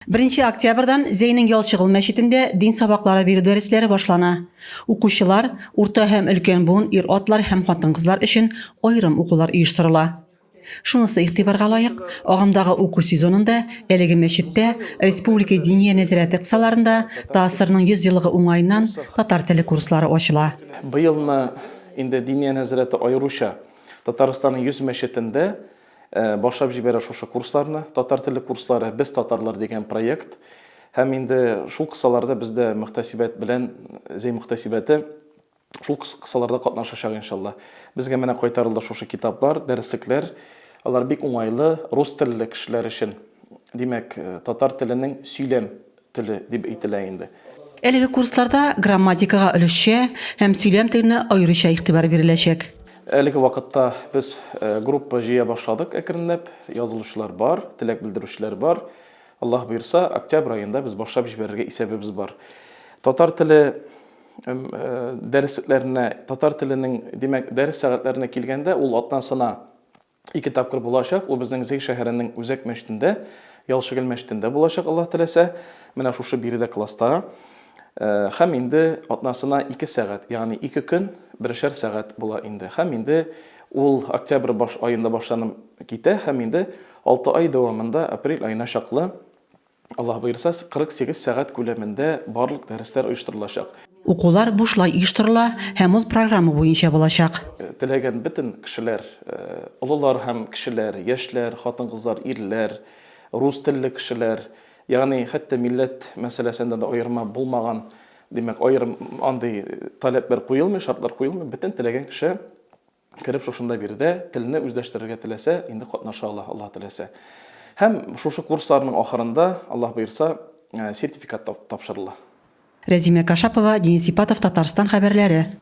Беренче октябрьдан Зәйнең Ялчыгыл мәчетендә дин сабаклары бирү дәресләре башлана. Укучылар, урта һәм өлкән буын ир-атлар һәм хатын-кызлар өчен аерым укулар оештырыла. Шунысы игътибарга лаек, агымдагы уку сезонында әлеге мәчеттә Республика Диния нәзарәте кысаларында ТАССРның 100 еллыгы уңаеннан татар теле курслары ачыла. Быелны инде Диния нәзарәте аеруча Татарстанның 100 мәчетендә Башлап җибәрә шушы курсларны, татар теле курслары, Без татарлар дигән проект. Һәм инде шул кысаларда без дә мөхтәсибәт белән, Зәй мөхтәсибәте шул кысаларда катнашачак, иншалла. Безгә менә кайтарылды шушы китаплар, дәреслекләр. Алар бик уңайлы рус телле кешеләр өчен. Димәк, татар теленең сөйләм теле дип әйтелә инде. Әлеге курсларда грамматикага өлешчә һәм сөйләм теленә аеруча игътибар биреләчәк. Әлеге вакытта без группа җыя башладык әкренләп, язылучылар бар, теләк белдерүчеләр бар. Аллаһ боерса, октябрь аенда без башлап җибәрергә исәбебез бар. Татар теле дәреслекләренә, татар теленең, димәк, дәрес сәгатьләренә килгәндә, ул атнасына Ике тапкыр булачак. Ул безнең Зәй шәһәренең үзәк мәчетендә, Ялчыгөл мәчетендә булачак, Аллаһ теләсә. Менә шушы биредә класста. Э, һәм инде атнасына ике сәгать, ягъни ике көн берешәр сәгать була инде. Һәм инде ул октябрь баш аенда башланып китә һәм инде 6 ай дәвамында апрель аена чаклы Аллаһ боерса, 48 сәгать күләмендә барлык дәресләр оештырылачак. Укулар бушлай оештырыла һәм ул программа буенча булачак. Теләгән бөтен кешеләр, олылар һәм кешеләр, яшьләр, хатын-кызлар, ирләр, рус телле кешеләр, ягъни хәтта милләт мәсьәләсендә дә аерма булмаган, димәк, аерым андый таләпләр куелмый, шартлар куелмый, бөтен теләгән кеше кереп шушында биредә телне үзләштерергә теләсә, инде катнаша ала, Аллаһ теләсә. Һәм шушы курсларның ахырында, Аллаһ боерса, э, сертификат тапшырыла. Рәзимә Кашапова, Денис Ипатов, Татарстан хәбәрләре.